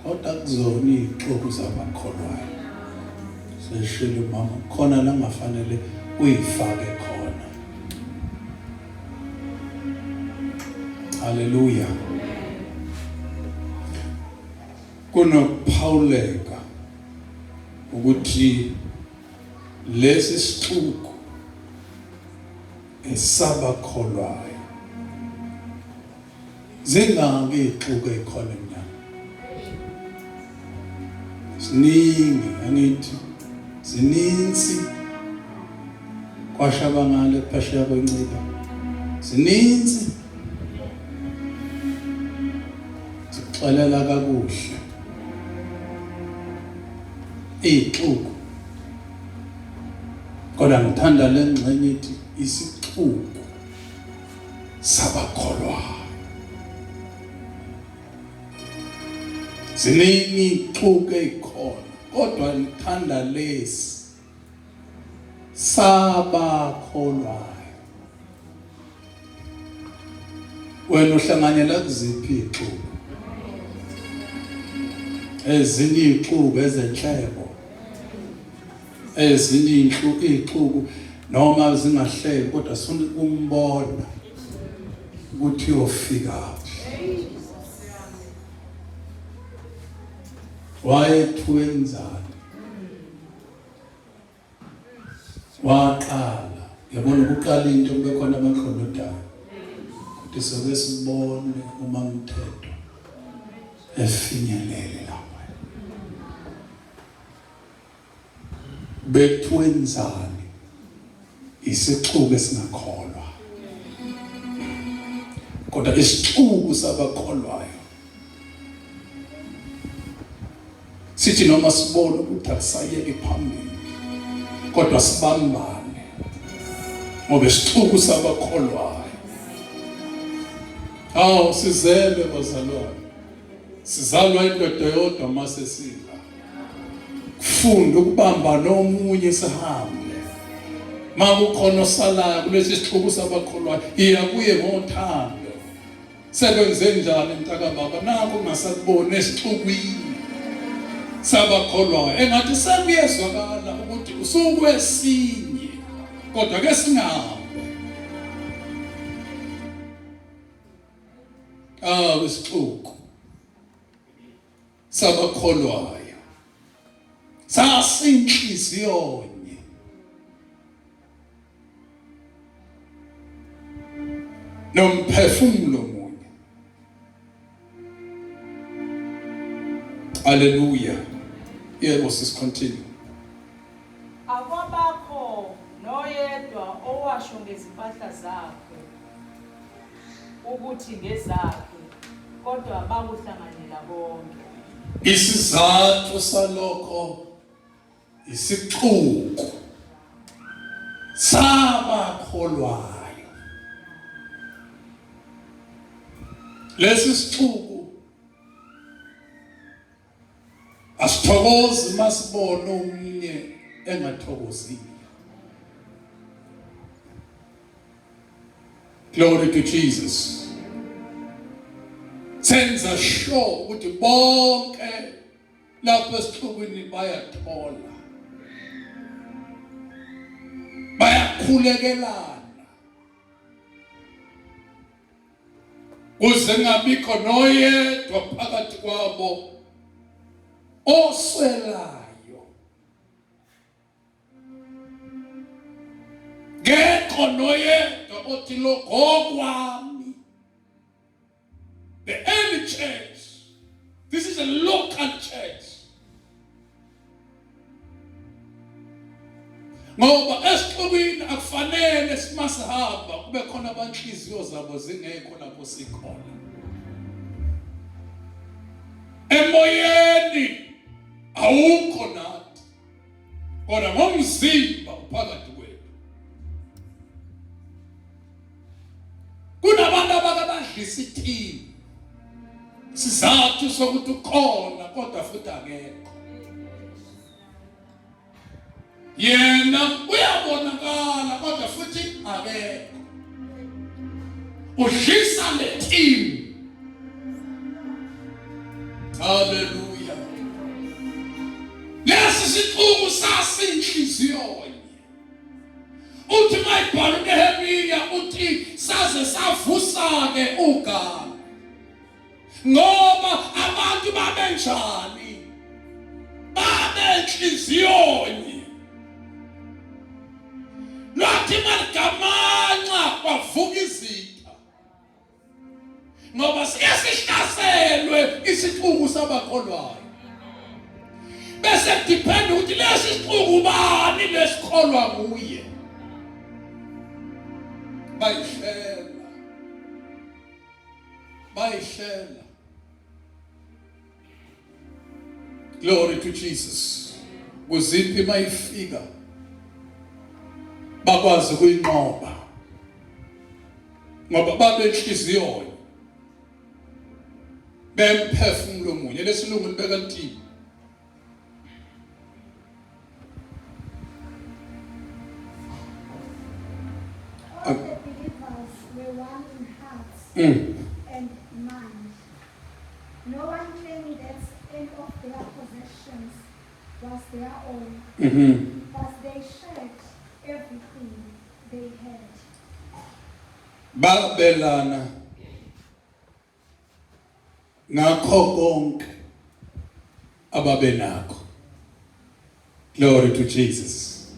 Kodwa kuzona iy'xuku zabakholwayo. Seshilo mama khona la ngafanele uyifake khona. Haleluya. Kunokuphawuleka ukuthi lesi sixuku esabakholwayo zingaki ixuku ekhona emnyama siningi angithi zininzi kwasha bangale phesheya kwenciba zininzi zixelela kakuhle ixuku kodwa ngithanda le ngxenye ithi isixuku sabakholwayo. Ziningi ixuku ezikhona kodwa ngithanda lesi sabakholwayo. Wena uhlanganyela kuziphi ixuku? Ezinye ixuku ezenhlebo ezinye iy'xuku noma zingahleki kodwa sifuna ukumbona ukuthi uyofikaphi wayethwenzani waqala yabona ukuqala into kube khona abakholodayo kodwa soke sibone uma mthetho efinyelele lapha Bethwenzani isixuku esingakholwa. Kodwa isixuku sabakholwayo sithi noma sibona ukuthi akusayeki phambili kodwa sibambane ngoba isixuku sabakholwayo. Awu sizelwe bazalwane. Sizalwa indoda yodwa mase sila. Kufunda ukubamba nomunye sihambe. Makukhona osalayo kulesi sixuku sabakholwayo iya kuye ngothando. Sekwenze njani mntaka baba nakho ungasakuboni esixukwini sabakholwayo engathi sekuyezwakala ukuthi usukwesinye kodwa ke singahambe. Awu isixuku sabakholwayo sasinhliziyonye nomphefumulo munye. Haleluya. Yebo sis continue. Akwabakho noyedwa owasho ngezimpahla zakhe ukuthi ngezakhe, kodwa bakuhlanganyela bonke. Isizathu salokho isixuku sabakholwayo. Lesi sixuku asithokozi masibona omunye engathokozile. Glory to Jesus. Senza sure ukuthi bonke lapho esixukwini bayathola. Bayakhulekelana. Kuze ngabikho noyedwa phakathi kwabo oswelayo. Ngekho noyedwa othi lokho kwami. The early church. This is a local church. Ngoba esixukwini akufanele simasihamba kube khona abanhliziyo zabo zingekho lapho sikhona. Emoyeni awukho nathi. Kodwa ngomzimba uphakathi kwethu. Kunabantu abake badlisa iteam. Sizathu sokuthi ukhona kodwa futhi akekho. Yena uyabonakala kodwa futhi akekho. Udlisa le team. Haleluya. Lesi sixuku sasinhliziyo. Uthi mayibhala uNehemiya uthi saze savusa ke ugama. Ngoba abantu babenjani? Babenhliziyonye. Lwathi maligamanxa kwavuka izitha. Ngoba sike sihlaselwe isixuku sabakholwayo. Bese kudepend ukuthi lesi sixuku ubani lesikholwa nguye. Bayihlela. Bayihlela. Glory to Jesus. Kuziphi mayifika bakwazi ukuyinqoba ngoba babenhliziyo bemphefumulo munye lesilungu libeka lithini All the believers were one in heart and mind. No one claimed that any of their possessions was their own, but they shared everything they had. Babelana ngakho konke ababenakho. Glory to Jesus.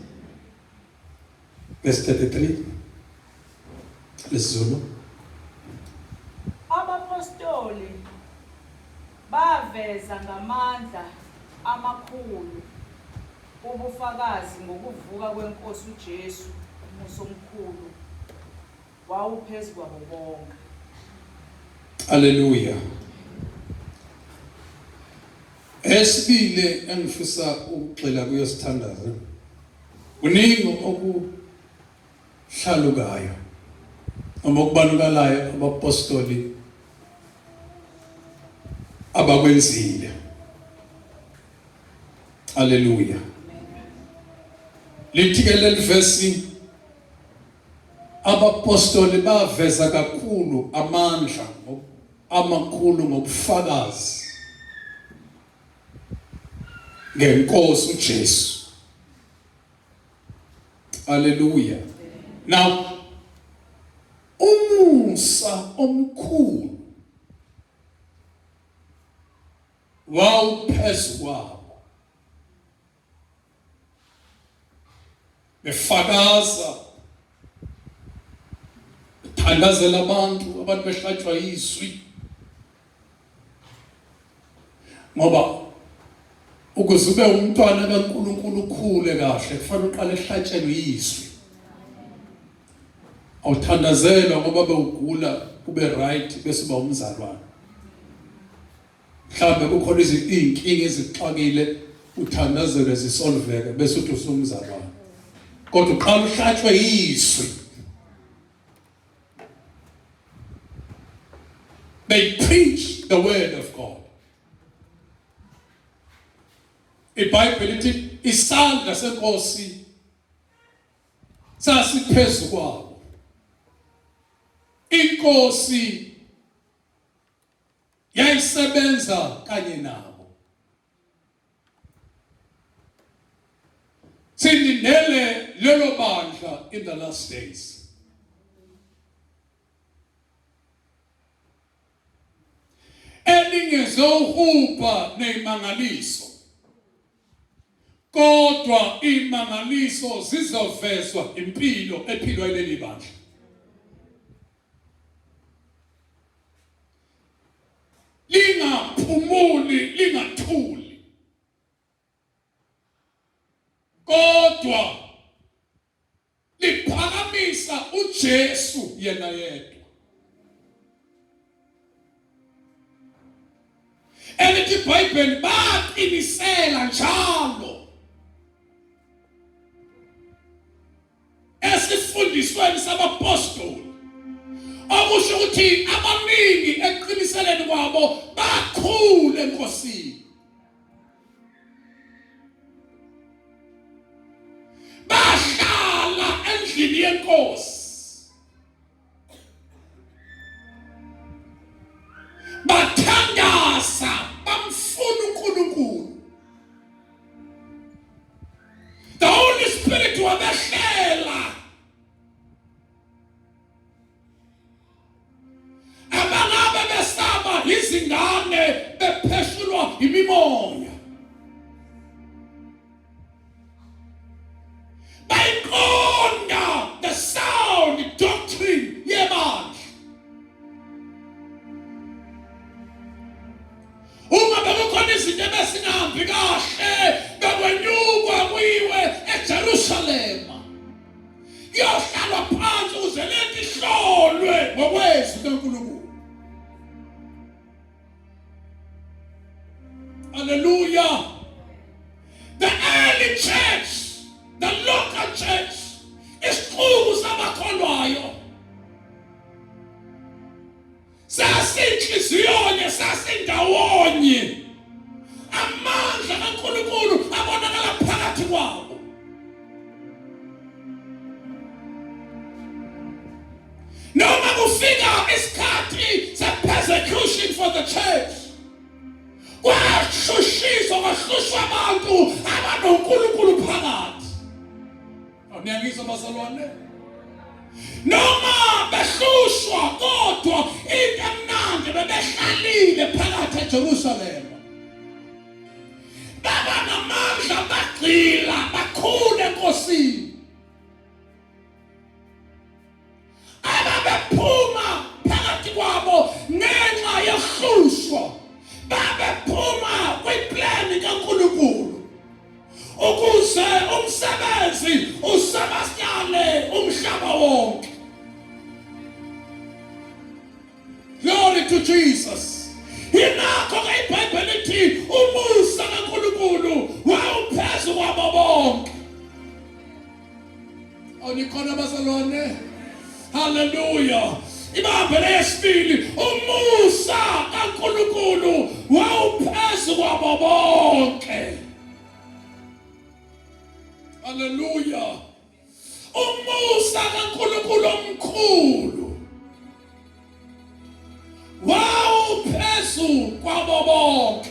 Verse 33. LesiZulu. Abapostoli baveza ngamandla amakhulu ubufakazi ngokuvuka kweNkosi uJesu, umusa omkhulu wawuphezu kwabo bonke. Haleluya. Esibili engifisa ukugxila kuyo sithandaze. Kuningi okuhlalukayo noma okubalukalayo abapostoli abakwenzile. Haleluya. Lithi ke leli verse Abapostoli baveza kakhulu amandla amakhulu ngobufakazi ngenkosi uJesu. Haleluya. Now umusa omkhulu wawuphezu kwabo befakaza bethandazela abantu abantu behlatshwa izwi ngoba ukuze ube umntwana kaNkulunkulu ukhule kahle kufanele uqale ehlatshelwe izwi awuthandazelwa ngoba bewugula ube right bese uba umzalwane Mhlawumbe kukhona izinkinga ezixakile uthandazelwe zisolveke bese uthi usumzalwane. Kodwa uqala uhlatshwe izwi. They preach the word of God. IBhayibheli lithi isandla senkosi sasiphezu kwabo. Inkosi yayisebenza kanye nabo. Silindele lelo bandla in the last days. Elingezohubha nezimangaliso. Kodwa imangaliso zizovezwa impilo ephilwa ileli bandla. Lingaphumuli lingathuli kodwa liphakamisa uJesu yena yedwa. Elithi iBhayibheli baqinisela njalo esifundisweni sabapostoli okusho ukuthi abaningi ekuqiniseleni kwabo bakhule enkosini bahlala endlini yenkosi bathandaza. kaNkulunkulu. The Holy Spirit wabehlela. Abangabe besaba izingane bepheshulwa imimoya. Bayiqonda the sound doctrine yebandla. Uma bekukhona izinto ebesingahambi kahle bekwenyukwa kuyiwe eJerusalema. Kuyohlalwa phansi ukuze lento ihlolwe ngokwezwi kaNkulunkulu. Hallelujah. The early church, the local church, isixuku sabakholwayo sasinhliziyonye sasindawonye amandla kaNkulunkulu abonakala phakathi kwabo noma kufika isikhathi se-persecution for the church kwashushiswa kwahlushwa abantu abanoNkulunkulu phakathi Niyangizwa bazalwane? Noma behlushwa kodwa into emnandi bebehlalile phakathi eJerusalema. Baba namandla bagxila bakhule eNkosini. Ababephuma phakathi kwabo ngenxa yohlushwa babephuma kwiplani kaNkulunkulu ukuze umsebenzi usabalale umhlaba wonke. Glory to Jesus. Yingakho ke iBhayibheli lithi umusa kaNkulunkulu wawuphezu kwabo bonke. Awunikhona bazalwane? Hallelujah. Ibambe leyesibili umusa kaNkulunkulu wawuphezu kwabo bonke. Hallelujah. Umusa kaNkulunkulu omkhulu wawuphezu kwabo bonke.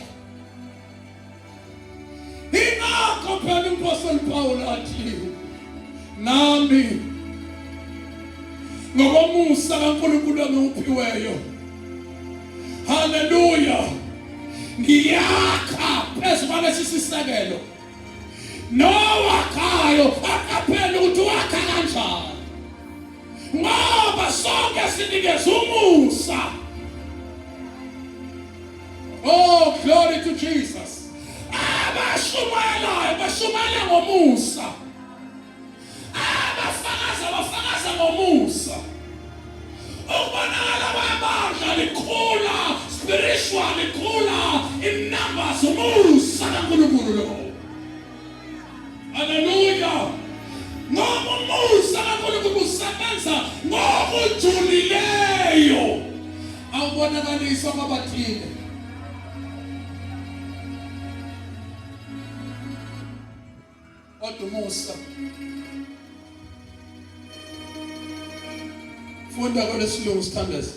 Ingakho phela uMphostoli Paul athi nami ngokomusa kaNkulunkulu engiwuphiweyo haleluya ngiyakha phezu kwalesi sisekelo nowakhayo aqaphele ukuthi wakha kanjani ngoba sonke sinikeza umusa. Oh, glory to Jesus. Abashumayelayo bashumayela ngomusa. Abafakaza bafakaza ngomusa. Ukubonakala kwebandla likhula spiritual likhula in numbers umusa kaNkulunkulu lo. Haleluya. Ngoba umusa kaNkulunkulu usebenza ngokujulileyo. Awubonakaliswa kwabathile. Kodwa umusa Funda kwelesilungu sithandaze.